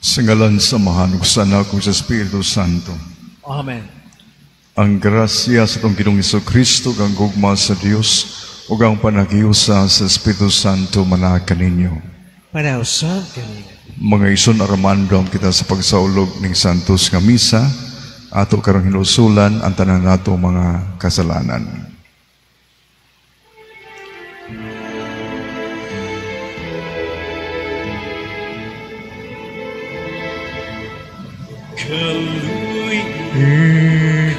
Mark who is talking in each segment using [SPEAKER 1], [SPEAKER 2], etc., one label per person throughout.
[SPEAKER 1] Sa ngalan sa Amahan ug sa Anak ug sa Espiritu Santo.
[SPEAKER 2] Amen.
[SPEAKER 1] Ang grasya sa atong Ginoong Kristo kang gugma sa Dios ug ang panaghiusa sa Espiritu Santo manaa kaninyo.
[SPEAKER 2] Panausab kaninyo.
[SPEAKER 1] Mga ison, aramandom kita sa pagsaulog ning Santos nga misa, ato karong hinusulan ang tanan nato mga kasalanan.
[SPEAKER 2] Kaluy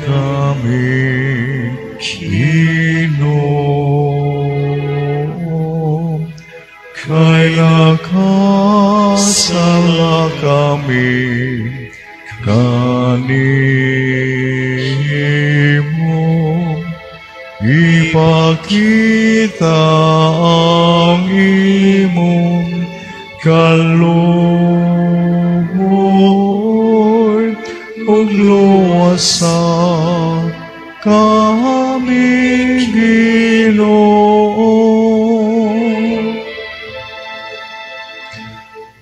[SPEAKER 1] kami, Ginoo, kay nakasala kami kanimo. Ipakita ang imong kaluoy ug luwasa kami, Ginoo.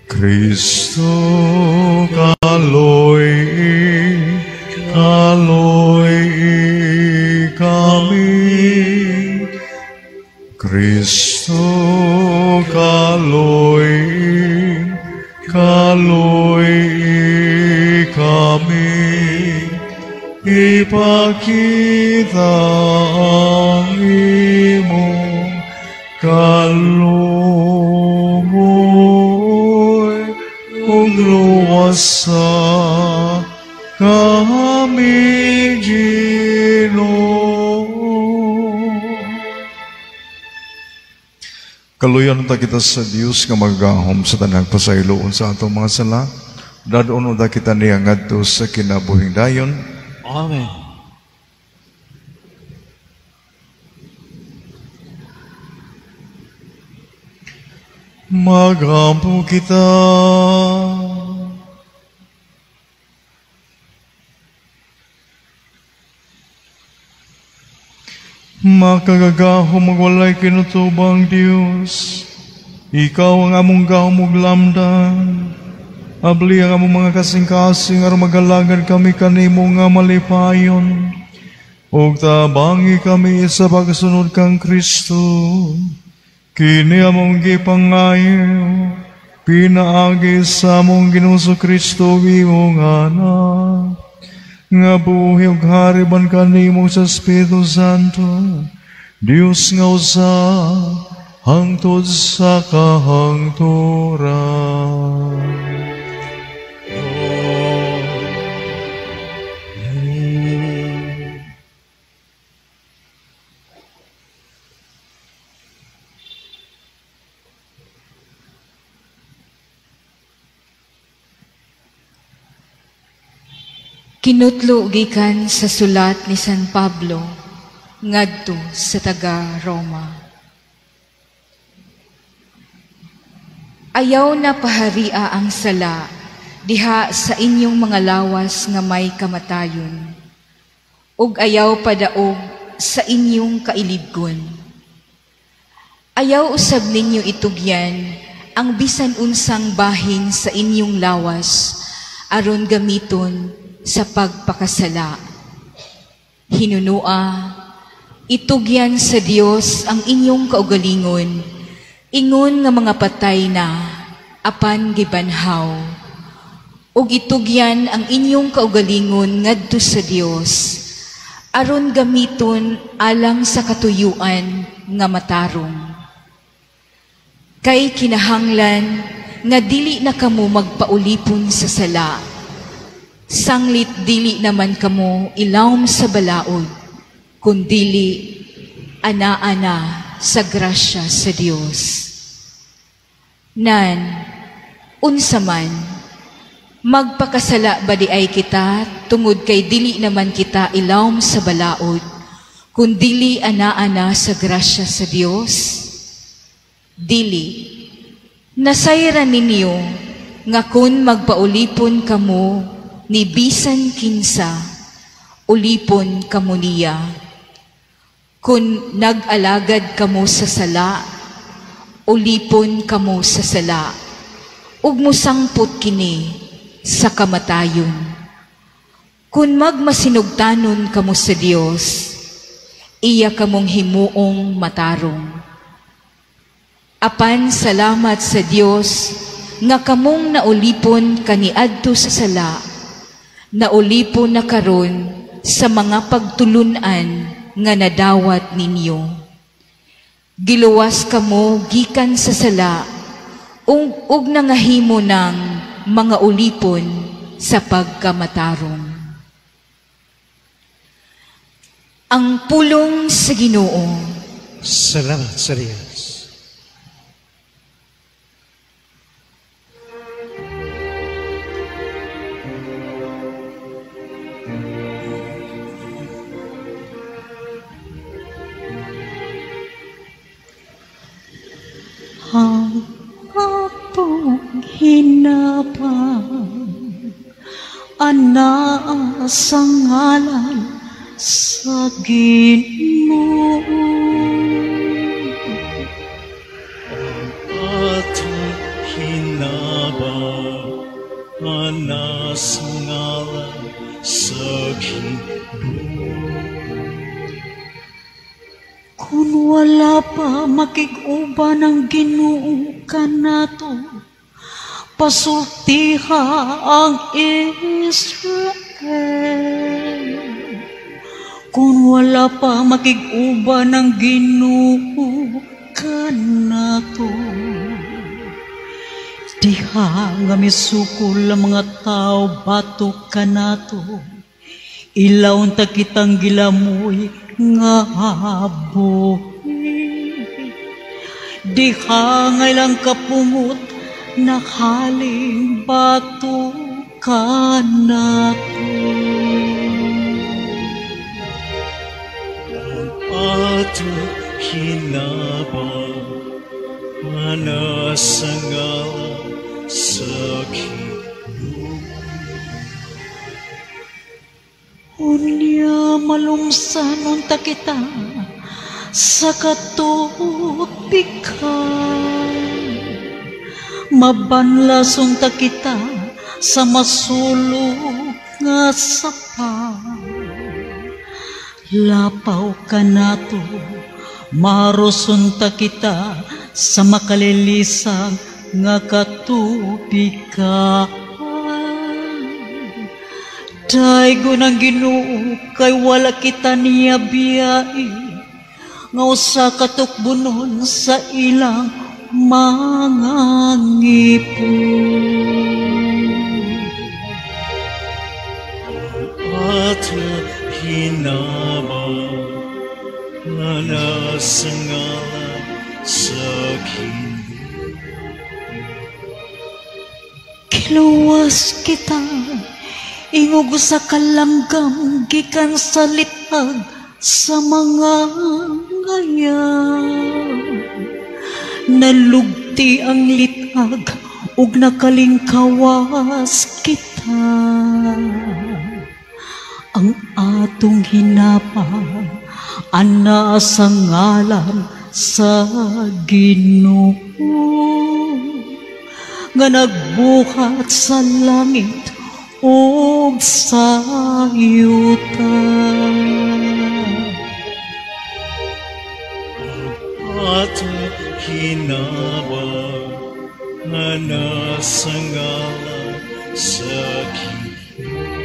[SPEAKER 1] Kristo, kaloy, kaloy kami. Kristo, kaloy, kaloy kami. Ipakita ang imong kaluoy ug luwasa kami, Ginoo. Kaluyan unta kita sa Dios nga magagahom sa tanang pasayloon sa atong mga sala. Dadon unta kita niya ngadto sa kinabuhing dayon.
[SPEAKER 2] Amen.
[SPEAKER 1] Magampo kita. Makagagahom ug walay kinutubang Dios, ikaw ang among gahom ug lamdan. Abli ang among mga kasing-kasing aron magalagad kami kanimo nga malipayon. Ug tabangi kami sa pagsunod kang Kristo. Kini among gipangayo, pinaagi sa among Ginoong Kristo imong Anak, nga buhi ug hari ban kanimo sa Espiritu Santo, Dios nga usa hangtod sa kahangturan.
[SPEAKER 3] Kinutlo gikan sa sulat ni San Pablo ngadto sa taga Roma. Ayaw na paharia ang sala diha sa inyong mga lawas nga may kamatayon, ug ayaw padaog sa inyong kailibgon. Ayaw usab ninyo itugyan ang bisan unsang bahin sa inyong lawas aron gamiton sa pagpakasala. Hinunua, itugyan sa Dios ang inyong kaugalingon, ingon nga mga patay na, apan gibanhaw. Ug itugyan ang inyong kaugalingon ngadto sa Dios, aron gamiton alang sa katuyuan nga matarong. Kay kinahanglan nga dili na kamo magpaulipon sa sala, sanglit dili naman kamo ilawom sa balaod, kundili ana-ana sa grasya sa Dios. Nan, unsa man, magpakasala ba di ay kita tungod kay dili naman kita ilawom sa balaod, kundili ana-ana sa grasya sa Dios? Dili. Nasayran ninyo nga kun magpaulipon kamo ni bisan kinsa, ulipon kamo niya. Kun nag-alagad kamo sa sala, ulipon kamo sa sala. Ug mosangpot kini sa kamatayon. Kung magmasinugtanon kamo sa Dios, iya kamong himuong matarong. Apan salamat sa Dios nga kamong naulipon kaniadto sa sala, naulipon na karon sa mga pagtulun-an nga nadawat ninyo. Giluwas kamo gikan sa sala, ug nangahimo ng mga ulipon sa pagkamatarong. Ang pulong sa Ginoo.
[SPEAKER 2] Salamat sa Diyos.
[SPEAKER 4] Ang atong hinabang anaa sa ngalan sa Ginoo.
[SPEAKER 5] Ang atong hinabang anaa sa ngalan sa Ginoo.
[SPEAKER 4] Kung wala pa makig-uban ang Ginoo kanato, pasultiha ang Israel. Kung wala pa makig-uban ang Ginoo kanato, diha nga misukol ang mga tao batok kanato, ilawon ta kitang gilamoy nga buhi. Diha nga ilang kapungot nakaling bato kanato.
[SPEAKER 5] Ang atong hinabang anaa sa ngalan sa Ginoo.
[SPEAKER 4] Unya malungsan unta kita sa katubigan, mabanlas unta kita sa masulog nga sapa. Lapaw kanato, maros unta kita sa makalilisang nga katubigan. Daygon ang Ginoo kay wala kita niya biyai, nga usa ka tukbonon sa ilang mga ngipon.
[SPEAKER 5] Ang atong hinabang anaa sa ngalan sa Ginoo.
[SPEAKER 4] Kiluwas kita ingog sa kalanggam gikan sa litag sa mga ngayam. Nalugti ang litag ug nakalingkawas kita. Ang atong hinabang anaa sa ngalan sa Ginoo, nga nagbuhat sa langit ug sa yuta.
[SPEAKER 5] Ang atong hinabang anaa sa ngalan sa Ginoo.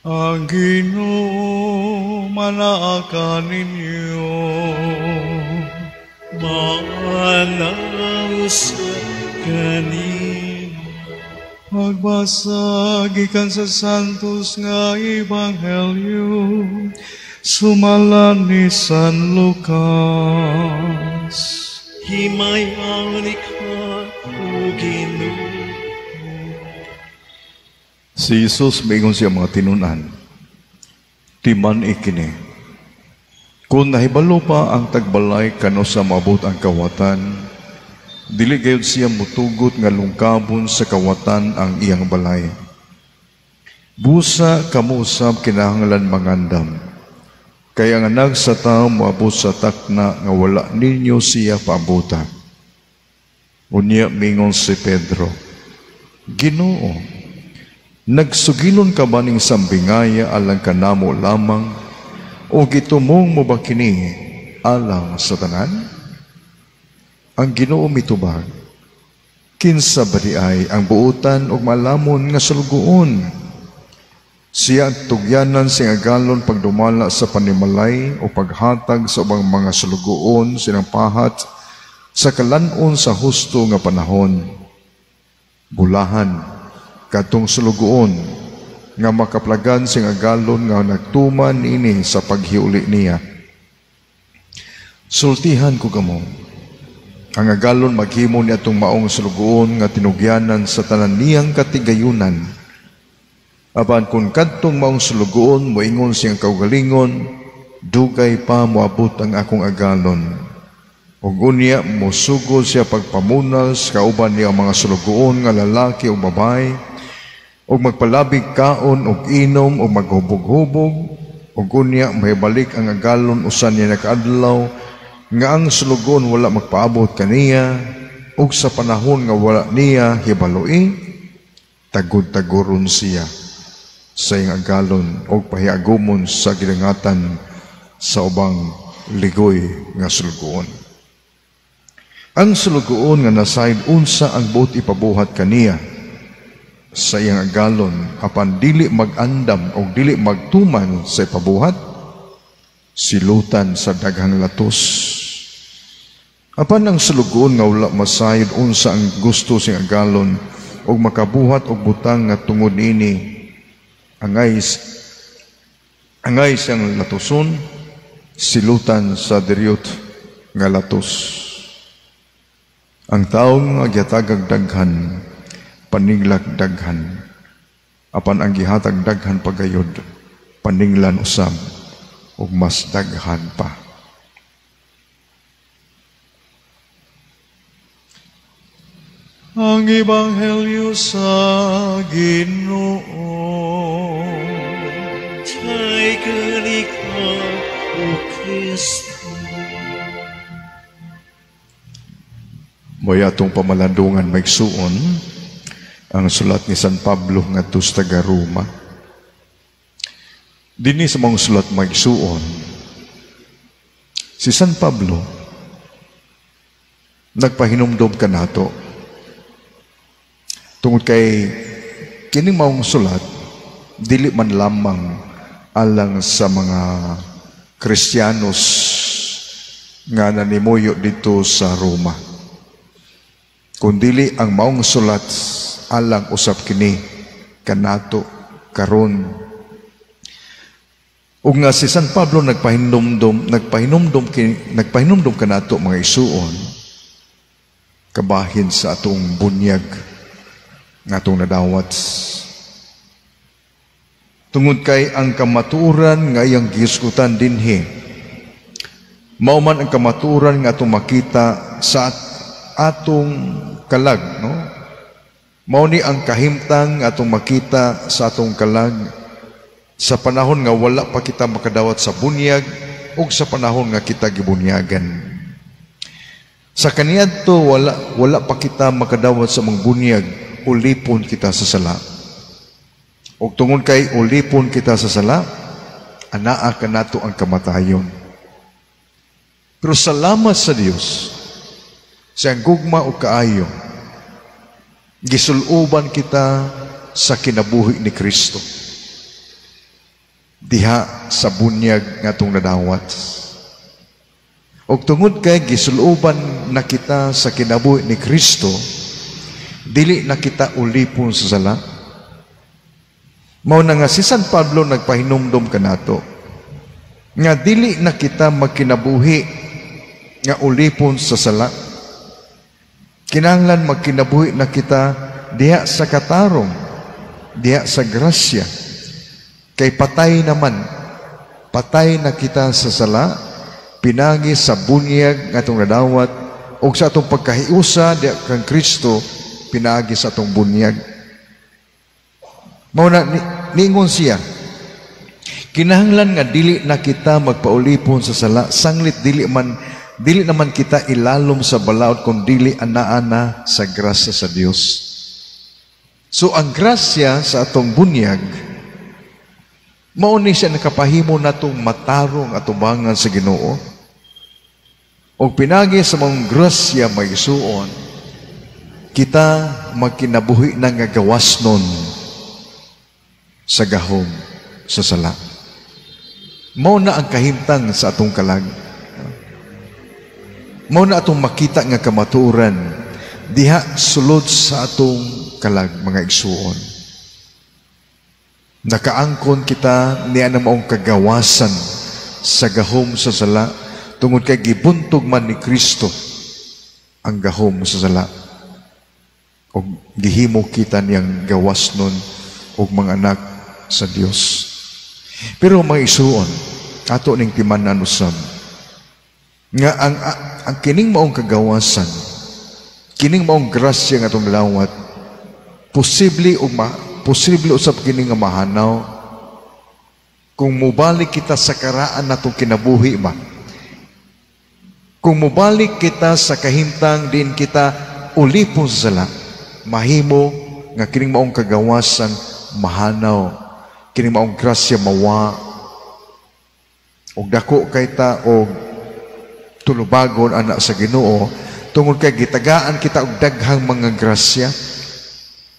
[SPEAKER 1] Ang Ginoo manaa kaninyo.
[SPEAKER 5] Maanao sa kanimo.
[SPEAKER 1] Pagbasa gikan sa Santos nga Ebanghelyo sumala ni San Lucas.
[SPEAKER 5] Himayan ika, O Ginoo.
[SPEAKER 1] Si Jesus miingon siya mga tinunan, timan ikini. Kung nahibalo pa ang tagbalay kano sa maabot ang kawatan, dili gayud siya mutugot nga lungkabon sa kawatan ang iyang balay. Busa kamo usab kinahanglan mangandam. Kay ang Anak sa Tawo moabot sa takna nga wala ninyo siya paabuta. Unya mingon si Pedro, Ginoo, nagsugilon ka ba ning sambingaya alang kanamo lamang o gitumong mo ba kini alang sa tanan? Ang Ginoo mitubag, kinsa ba di ay ang buotan og malamon nga sulugoon? Siya ang tugyanan sing agalon pagdumala sa panimalay o paghatag sa ubang mga sulugoon silang pahat sa kalanon sa husto nga panahon. Bulahan kadtong sulugoon nga makaplagan sing agalon nga nagtuman niini sa paghiuli niya. Sultihan ko kamo, ang agalon maghimo ni atong maong sulugoon nga tinugyanan sa tanan niyang katigayunan. Apan kung kadtong maong sulugoon moingon siyang kaugalingon, dugay pa moabot ang akong agalon. Ug unya mosugod siya pagpamunal sa kauban niya ang mga sulugoon nga lalaki o babae, ug magpalabig kaon ug inom ug maghubog-hubog, ug unya mahibalik ang agalon usa niya nakaadlaw nga ang sulugoon wala magpaabot kaniya, ug sa panahon nga wala niya hibaloi, tagod-tagoron siya sa iyang agalon ug pahiagumon sa gidangatan sa ubang ligoy nga sulugoon. Ang sulugoon nga nasayod unsa ang buot ipabuhat kaniya sa iyang agalon apan dili mag-andam o dili magtuman sa ipabuhat, silutan sa daghang latos. Apan ang sulugoon nga wala masayod unsa ang gusto sing agalon og makabuhat og butang nga tungod niini angay siyang latuson, silutan sa diryot nga latos. Ang tawo nga gihatagag daghan, paninglak daghan. Apan ang gihatag daghan pagayod, paninglan usab ug mas daghan pa. Ang Ebanghelyo sa Ginoo.
[SPEAKER 5] Taygan ikaw, O Kristo.
[SPEAKER 1] Mo'y atong pamalandungan maigsuon ang sulat ni San Pablo ngadto sa taga Roma. Dinhi sa mga sulat maigsuon, si San Pablo nagpahinumdom kanato tungod kay kining maong sulat dili man lamang alang sa mga Kristiyanos nga nanimuyo dito sa Roma, kundili ang maong sulat alang usab kini kanato karon. Ug nga si San Pablo nagpahinumdum kanato mga isuon kabahin sa atong bunyag nga atong nadawat. Tungod kay ang kamatuoran nga iyang gihisgutan dinhi, mao man ang kamatuoran nga atong makita sa atong kalag, no? Mao ni ang kahimtang nga atong makita sa atong kalag sa panahon nga wala pa kita makadawat sa bunyag ug sa panahon nga kita gibunyagan. Sa kaniadto wala pa kita makadawat sa mga bunyag, ulipon kita sa sala. Ug tungod kay ulipon kita sa sala, anaa kanato ang kamatayon. Pero salamat sa Dios, sa gugma ug kaayo, gisuloban kita sa kinabuhi ni Kristo. Diha sa bunyag nga atong nadawat. Ug tungod kay gisuloban na kita sa kinabuhi ni Kristo, Dili na kita ulipon sa sala. Mao na nga si San Pablo nagpahinumdom kanato nga dili na kita magkinabuhi nga ulipon sa sala. Kinahanglan magkinabuhi na kita diha sa katarong, diha sa grasya. Kay patay naman, patay na kita sa sala, pinagi sa bunyag nga atong nadawat o sa atong pagkahiusa diha kang Kristo, pinaagi sa atong bunyag. Mao na niingon siya, kinahanglan nga dili na kita magpaulipon sa sala, sanglit dili naman kita ilalom sa balaod kung dili ana-ana sa grasya sa Dios. So ang grasya sa atong bunyag mao ni siya nakapahimo natong matarong atubangan sa Ginoo. Og pinagi sa maong grasya, mga igsuon, kita magkinabuhi na nga gawas nun sa gahom sa sala. Mao na ang kahimtang sa atong kalag. Mao na atong makita nga kamatuoran diha sulod sa atong kalag, mga igsuon. Nakaangkon kita niya na maong kagawasan sa gahom sa sala tungod kay gibuntog man ni Kristo ang gahom sa sala. Og gihimo kita niyang gawas nun og mga anak sa Dios. Pero mga igsuon, ato ning timanan usab nga ang kining maong kagawasan, kining maong grasya nga atong nadawat, posible usab kini nga mahanaw kung mobalik kita sa karaan natong kinabuhi ba. Kung mobalik kita sa kahimtang din kita ulipon sa sala, mahimo nga kining maong kagawasan mahanaw, kining maong grasya mawa, og dako kay ta og tulubagon ana sa Ginoo tungod kay gitagaan kita og daghang mga grasya.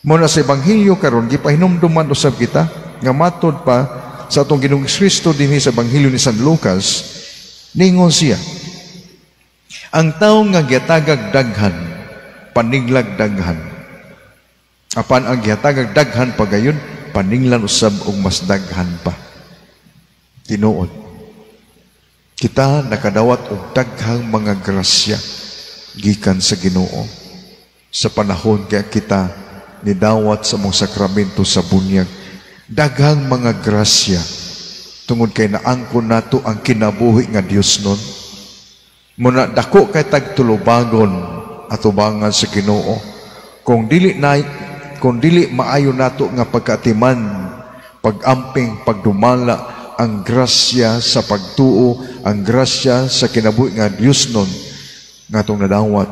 [SPEAKER 1] Mao na sa ebanghelyo karon gipahinumduman usab kita nga matod pa sa atong Ginoong Kristo dinhi sa ebanghelyo ni San Lucas, ningon siya, ang tawo nga gihatagag daghan, paninglag daghan. Apan ang gihatagag daghan pagayon, paninglan usab og mas daghan pa. Tinuod, kita nakadawat og daghang mga grasya gikan sa Ginoo sa panahon kaya kita nidawat sa mong sakramento sa bunyag. Daghang mga grasya tungod kay naangkon nato ang kinabuhi nga Dios nun. Muna dako kay tagtulubagon atubangan sa Ginoo kung dili maayo nato nga pagkaatiman, pag-amping, pagdumala ang grasya sa pagtuo, ang grasya sa kinabuhi nga Dios nun nga atong nadawat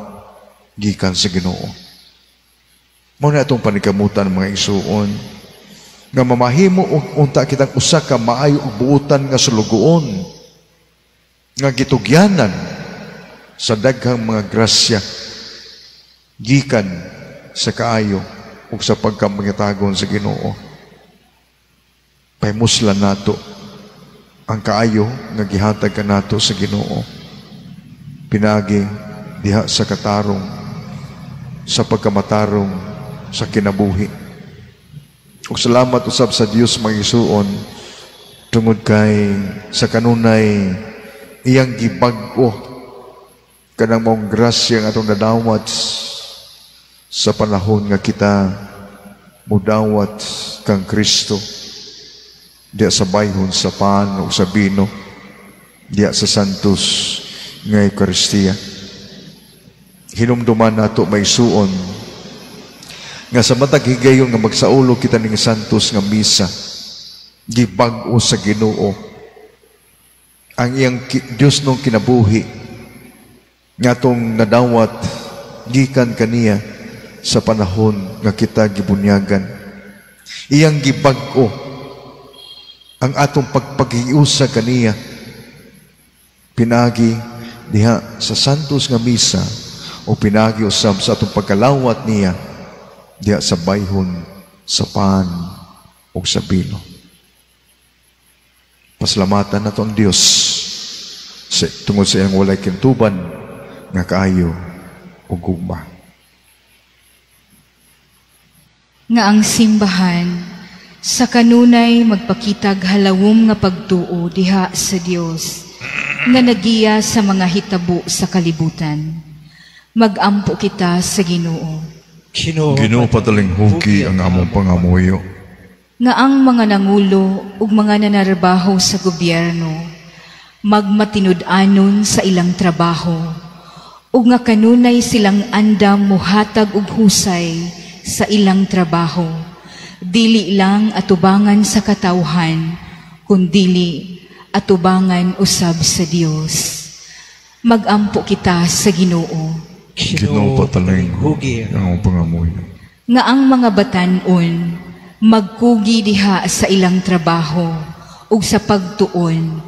[SPEAKER 1] gikan sa Ginoo. Mao na atong panikamutan, mga igsuon, nga mamahimo unta kitang usa ka maayo ug buotan nga sulugoon nga gitugyanan sa daghang mga grasya gikan sa kaayo ug sa pagkamangitagon sa Ginoo. Pahimuslan nato ang kaayo nga gihatag kanato sa Ginoo pinaagi diha sa katarong, sa pagkamatarong sa kinabuhi. Ug salamat usab sa Dios, mga igsuon, tungod kay sa kanunay iyang gibag-o kanang maong grasya nga atong nadawat sa panahon nga kita mudawat kang Kristo diya sa bayhon sa pan o sa bino, diya sa Santos nga Eucharistia. Hinumduman nato, mga igsuon, nga sa matag higayon nga magsaulo kita ning Santos nga Misa, gibag-o sa Ginoo ang iyang Dios nung kinabuhi nga atong nadawat gikan kaniya sa panahon nga kita gibunyagan. Iyang gibag-o ang atong pagpaghiusa kaniya pinagi diha sa Santos nga Misa o pinagi usab sa atong pagkalawat niya diha sa bayhon sa pan o sa bino. Pasalamatan nato ang Dios sa, tungod sa iyang walay kintuban nga kaayo ug gugma.
[SPEAKER 3] Nga ang simbahan sa kanunay magpakitag halawom nga pagtuo diha sa Dios nga nagiya sa mga hitabo sa kalibutan. Magampo kita sa Ginoo.
[SPEAKER 1] Ginoo, patalinghugi ang among pangamuyo.
[SPEAKER 3] Nga ang mga nangulo ug mga nanarbaho sa gobyerno magmatinud-anon sa ilang trabaho ug nga kanunay silang andam muhatag og husay sa ilang trabaho, dili lang atubangan sa katawhan, kundili atubangan usab sa Dios. Magampo kita sa Ginoo.
[SPEAKER 1] Ginoo, patalinghugi ang among pangamuyo.
[SPEAKER 3] Nga ang mga batan-on magkugi diha sa ilang trabaho ug sa pagtuon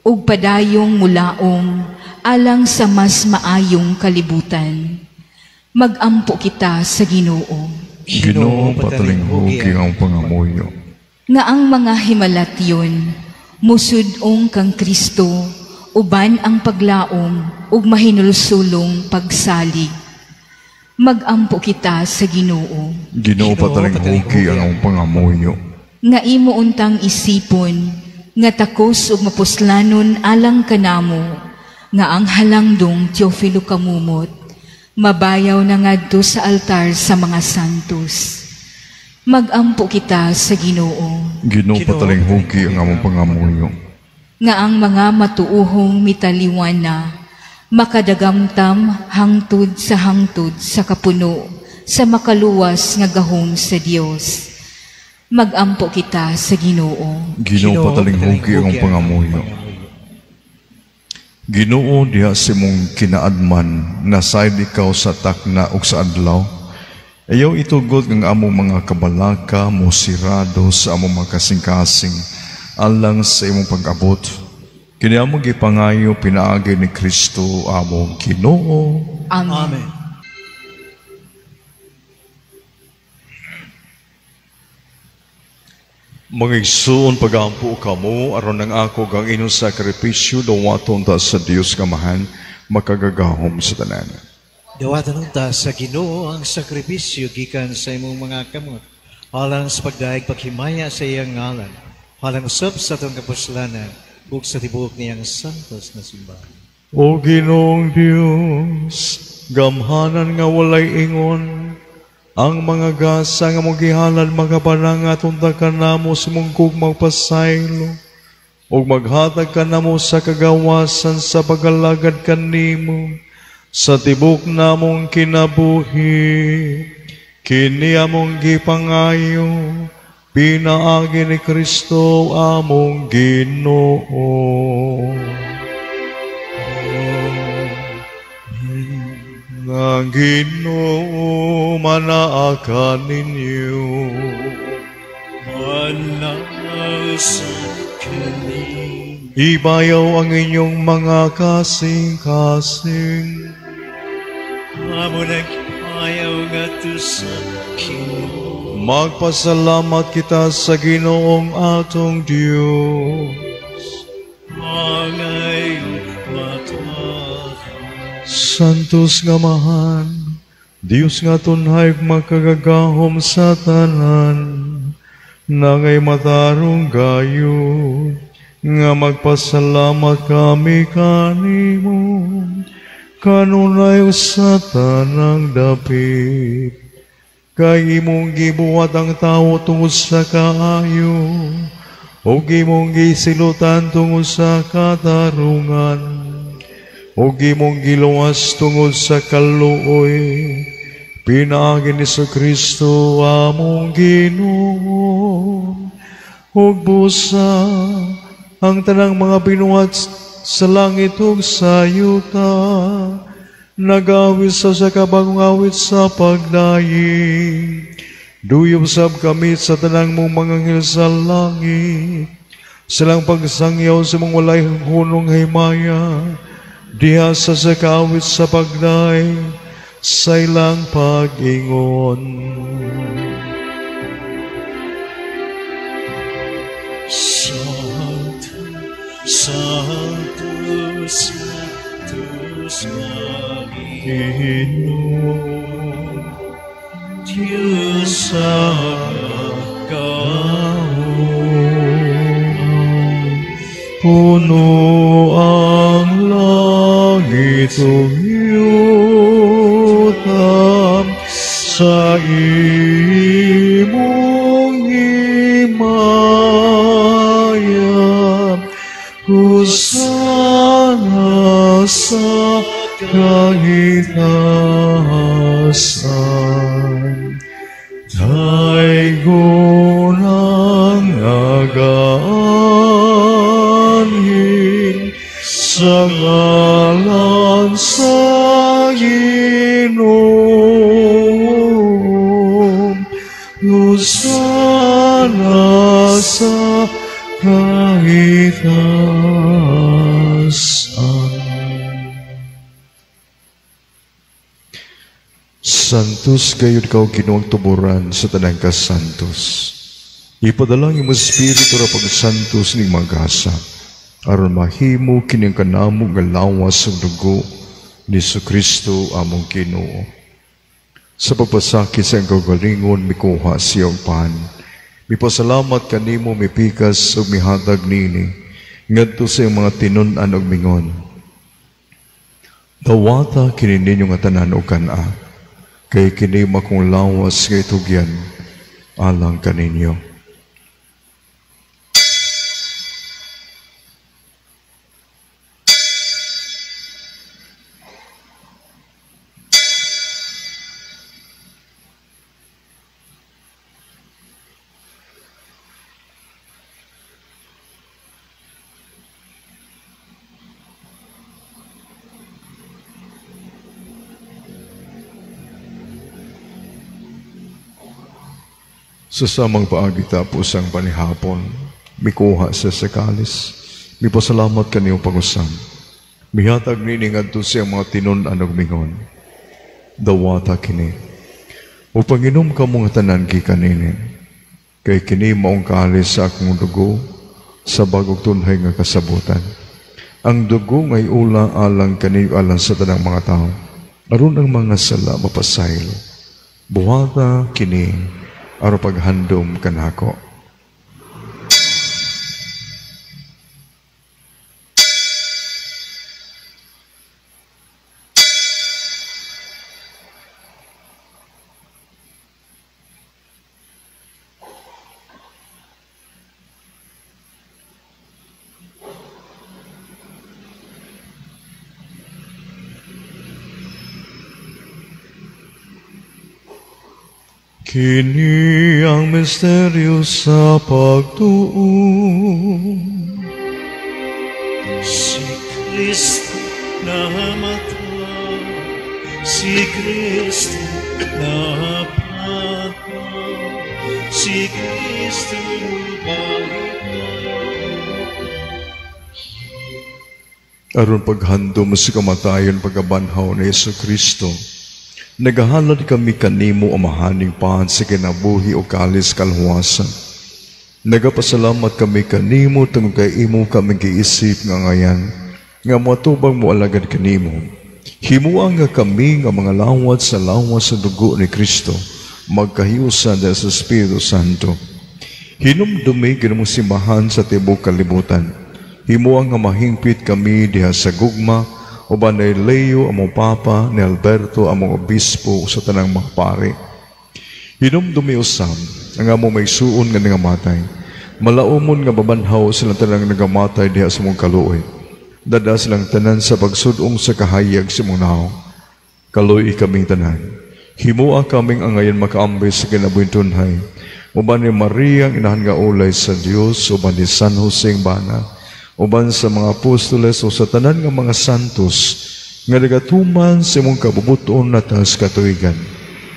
[SPEAKER 3] ug padayong mulaom alang sa mas maayong kalibutan. Magampo kita sa Ginoo.
[SPEAKER 1] Ginoo, patalinghugi ang pangamuyo.
[SPEAKER 3] Nga ang mga himalatyon musud-ong kang Kristo uban ang paglaom ug mahinulsulong pagsalig. Magampo kita sa Ginoo.
[SPEAKER 1] Ginoo, patalinghugi ang among pangamuyo.
[SPEAKER 3] Nga imo untang isipon nga takos ug mapuslanon alang kanamo nga ang halangdong Teofilo Camomot mabayaw na ngadto sa altar sa mga santos. Magampo kita sa Ginoo.
[SPEAKER 1] Ginoo, patalinghugi ang among pangamuyo.
[SPEAKER 3] Nga ang mga matuuhong mitaliwan na makadagamtam hangtod sa kapuno sa makaluwas nga gahom sa Dios. Magampo kita sa Ginoo.
[SPEAKER 1] Ginoo, patalinghugi ang among pangamuyo. Ginoo, diha sa imong kinaadman, nasayod ikaw sa takna ug sa adlaw. Ayaw itugot ng among mga kabalaka mo sirado sa among mga kasing-kasing alang sa imong pag-abot. Kini among gipangayo pinaagi ni Kristo among Ginoo.
[SPEAKER 3] Amen. Amen.
[SPEAKER 1] Mga igsoon, pagampo kamo aron ang ako kang inyong sakripisyo dawaton ta sa Dios Amahan makagagahom sa tanan.
[SPEAKER 2] Dawatan unta sa Ginoo ang sakripisyo gikan sa imong mga kamot alang sa pagdayeg paghimaya sa iyang ngalan, alang usab sa atong kapuslanan ug sa tibuok niyang santos na simbahan.
[SPEAKER 1] O Ginoong Dios, gamhanan nga walay ingon ang mga gasa nga mong gihalad makapanangat unta kanamo sa mong gugmang pasaylo ug maghatag kanamo sa kagawasan sa pagalagad kanimo sa tibok namong kinabuhi. Kini among gipangayo pinaagi ni Kristo among Ginoo. Ang Ginoo manaa kaninyo.
[SPEAKER 5] Manaa sa kaninyo.
[SPEAKER 1] Ibayaw ang inyong mga kasing-kasing.
[SPEAKER 5] Amo nagpayaw ngadto sa Ginoo.
[SPEAKER 1] Magpasalamat kita sa Ginoong atong Dios.
[SPEAKER 5] Angay matarong.
[SPEAKER 1] Santos nga Amahan, Dios nga tunhay makagagahom sa tanan, nangay matarong gayud nga magpasalamat kami kanimo, kanunay sa tanang dapit. Kay imong gibuhat ang tawo tungod sa kaayo, ug imong gisilutan tungod sa katarungan, ug imong giluwas tungod sa kaluoy, pinaagi ni Kristo among Ginoo. Ug busa ang tanang mga binuhat sa langit ug sa yuta, nagawit sa kabagong awit sa pagdayi. Duyop sab kami sa tanang mong mga anghel sa langit, silang pagsangyaw sa mong walay hunong himaya, diha sa sakawit sa pagday, sa ilang pag-ingon.
[SPEAKER 5] Santo, Santo, Santo sa Ginoo, Diyos sa gahom.
[SPEAKER 1] Puno ang langit ug yuta sa imong himaya. Hosana sa kahitasan. Daygon ang nagaanhin sa ngalan sa Ginoo. Hosana sa kahitasan. Santos gayud ka, Ginoong tuburan sa tanang kasantos. Ipadala ang imong Espiritu ra pagsantos ning magasa, aron mahimo kining kanamo nga lawas ug dugo ni Kristo among Ginoo. Sa pagpasakit sa iyang kaugalingon, mikuha siya og pan. Mipasalamat kanimo, mipikas ug mihatag nini ngadto sa iyang mga tinun-an ug mingon. Dawata kini ninyo nga tanan og kan-a, kay kini makong lawas nga itugyan alang kaninyo. Sa samang paagi tapos ang panihapon, mikuha sa sakalis, mipasalamat kaniyong pangusam. Mihatag nini ngadto siyang mga tinun-an ug mingon. Dawata kini. O panginom ka mong tanan gikan nini, kay kini maong kalis sa akong dugo sa bagong tunhay nga kasabutan. Ang dugo ngay ula alang kaniyo alang sa tanang mga tao. Aron ang mga sala mapasaylo. Buhata kini aron paghandom kanako. Kini ang misteryo sa pagtuo.
[SPEAKER 5] Si Kristo namatay, si Kristo napatay, si Kristo balik.
[SPEAKER 1] Aron paghandom sa kamatayon pagkabanhaw ni Hesus Kristo, nagahalad kami kanimo amahaning pahan sa kinabuhi o kalis kalhuwasan. Nagapasalamat kami kanimo tungod kay imo kami giisip nga ngayan, nga moatubang mo alagad kanimo. Himua nga kami nga mga lawat sa lawas sa dugo ni Kristo, magkahiusan dahil sa Espiritu Santo. Hinumdumi ginamong simbahan sa tibuok kalibutan. Himua nga mahingpit kami diha sa gugma, uban ni Leo, among Papa, ni Alberto, among Obispo, sa tanang mga pare. Hinumdumi usam, ang among may suon nga nangamatay. Malaumon nga babanhaw silang tanang nagamatay diha sa mong kaluoy. Dada silang tanan sa pagsudong sa kahayag sa mong naong. Kaluoy kaming tanan. Himua kaming angayan makaambis sa kinabuhing tunhay. Uban ni Maria ang inahan nga ulay sa Dios, uban ni San Jose ang bana, uban sa mga apostoles o sa tanan nga mga santos nga nagatuman sa imong kabubuton na taas katuigan.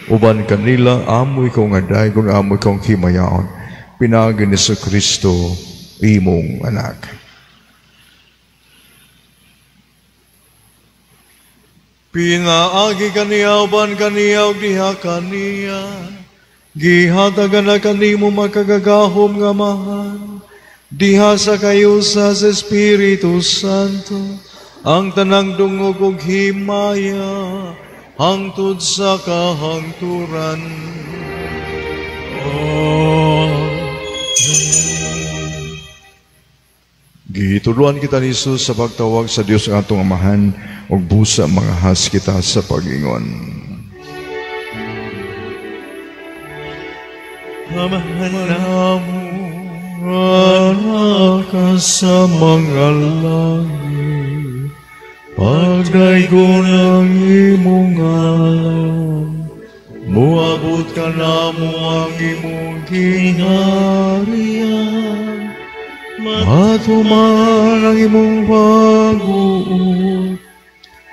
[SPEAKER 1] Uban kanila amo ikaw nga daygon, amo ikaw ang himayaon. Pinaagi ni Kristo imong anak. Pinaagi kaniya uban kaniya ug diha kaniya, gihatagan na kanimo makagagahom nga amahan, diha sa kayusa sa Espiritu Santo, ang tanang dungog ug himaya, hangtod sa kahangturan. Gitudloan kita ni Jesus sa pagtawag sa Dios ang atong Amahan ug busa mga has kita sa pag-ingon.
[SPEAKER 5] Amahan namo
[SPEAKER 1] nga sa mga langit, pagdaygon ang imong ngalan, muabot ka namo ang imong gingharian, matuman ang imong pag-uot,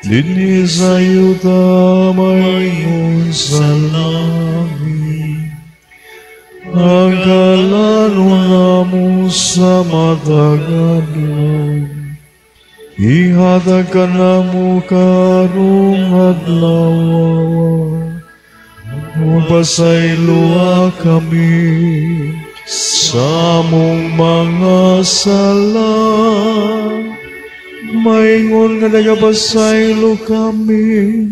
[SPEAKER 1] dinhi sa yuta maingon sa langit. Ang kalanon namo sa matag adlaw, ihatag kanamo karong adlaw, ug pasayloa kami sa among mga sala, maingon nga nagapasaylo kami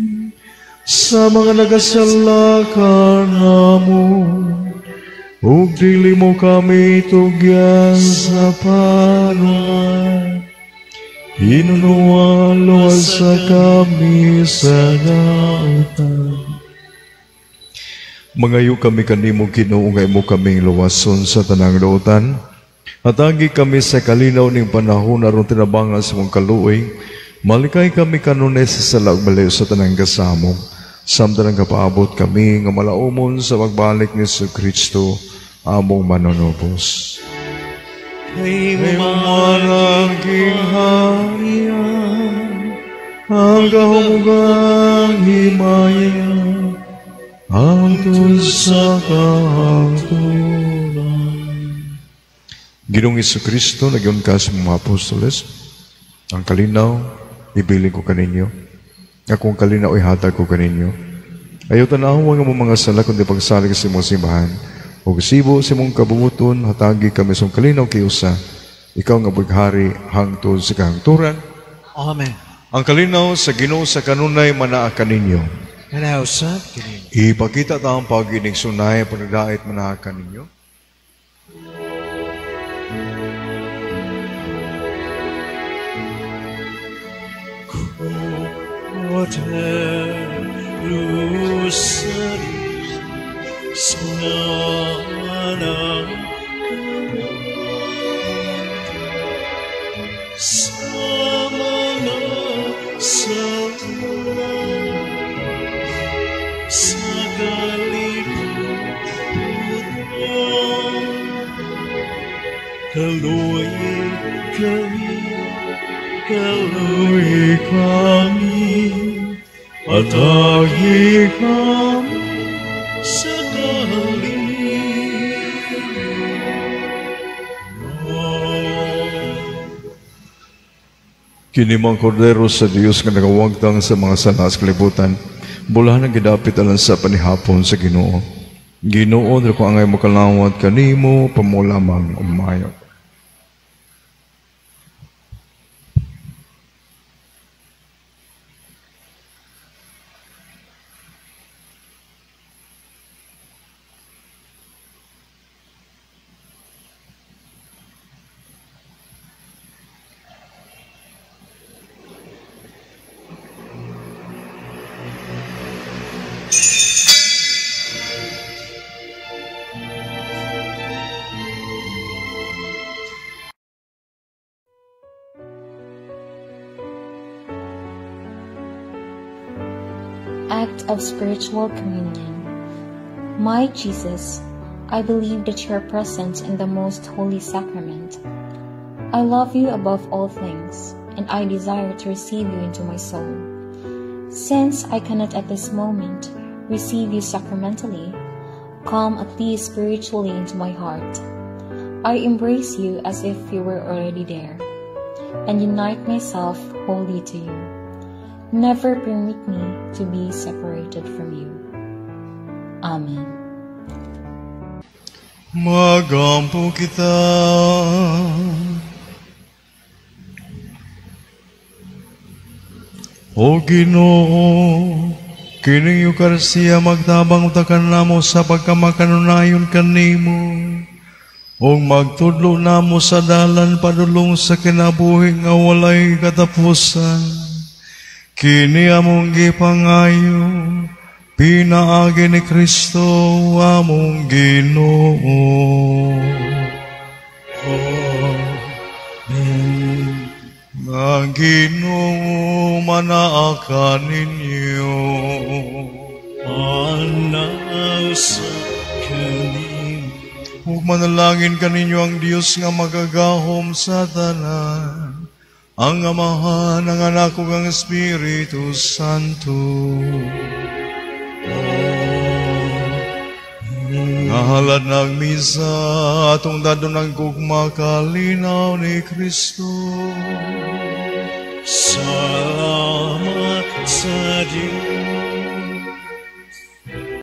[SPEAKER 1] sa mga nagasala kanamo, ug dili mo kami tugyan sa panungan, hinunuan luwasa kami sa dautan. Mangayo kami kanimo, Ginoo, nga imo kaming luwason sa tanang dautan. Hatagi kami sa kalinaw ning panahon aron tinabangan sa mong kaluoy. Malikay kami kanunay sa sala ug balayo sa tanang kasamong. Samtang nagpaabot kami nga malaumon sa pagbalik ni Jesucristo among manunubos.
[SPEAKER 5] Kay
[SPEAKER 1] man ang gingharian, ang kahumugang himaya, hangtod sa kahangturan. Ginoong Jesucristo, nagyon ka sa mga apostoles, ang kalinaw, ibilin ko kaninyo. Akong kalinaw, ihatag ko kaninyo. Ayaw tanawa nga mong mga sala, kundi pagsalig sa imong simbahan. O sibo sa imong kabumuton, hatagi kami sa kalinaw kayusa. Ikaw nga bughari, hangtod sa kahangturan.
[SPEAKER 2] Amen.
[SPEAKER 1] Ang kalinaw sa Ginoo sa kanunay manaa kaninyo.
[SPEAKER 2] Kanausap kaninyo.
[SPEAKER 1] Ipakita ta ang pag-inig sunay, panagdait manaa kaninyo.
[SPEAKER 5] Kaluoy kami, atagi kami sa kalinaw.
[SPEAKER 1] Kini mga kordero sa Dios nga nagawagtang sa mga sala sa kalibutan, bulahan ang gidapit alang sa panihapon sa Ginoo. Ginoo, dili ko angay mokalawat kanimo, pamulamang umayo.
[SPEAKER 6] Act of Spiritual Communion. My Jesus, I believe that you are present in the Most Holy Sacrament. I love you above all things, and I desire to receive you into my soul. Since I cannot at this moment receive you sacramentally, come at least spiritually into my heart. I embrace you as if you were already there, and unite myself wholly to you. Never permit me to be separated from you. Amen.
[SPEAKER 1] Magampo kita. O Ginoo, Kining Eucharistia magtabang unta kanamo sa pagkamakanunayon kanimo ug magtudlo namo sa dalan padulong sa kinabuhi nga walay katapusan. Kini among gipangayo pinaagi ni Kristo among Ginoo.
[SPEAKER 5] Amen.
[SPEAKER 1] Ang Ginoo manaa kaninyo.
[SPEAKER 5] Manaa sa kanimo.
[SPEAKER 1] Ug manalangin kaninyo ang Dios nga makagagahom sa tanan, ang Amahan, ang Anak ug ang Espiritu Santo. Nahalad ng misa, atong dadon ang gugma kalinaw ni Kristo.
[SPEAKER 5] Salamat sa Diyos.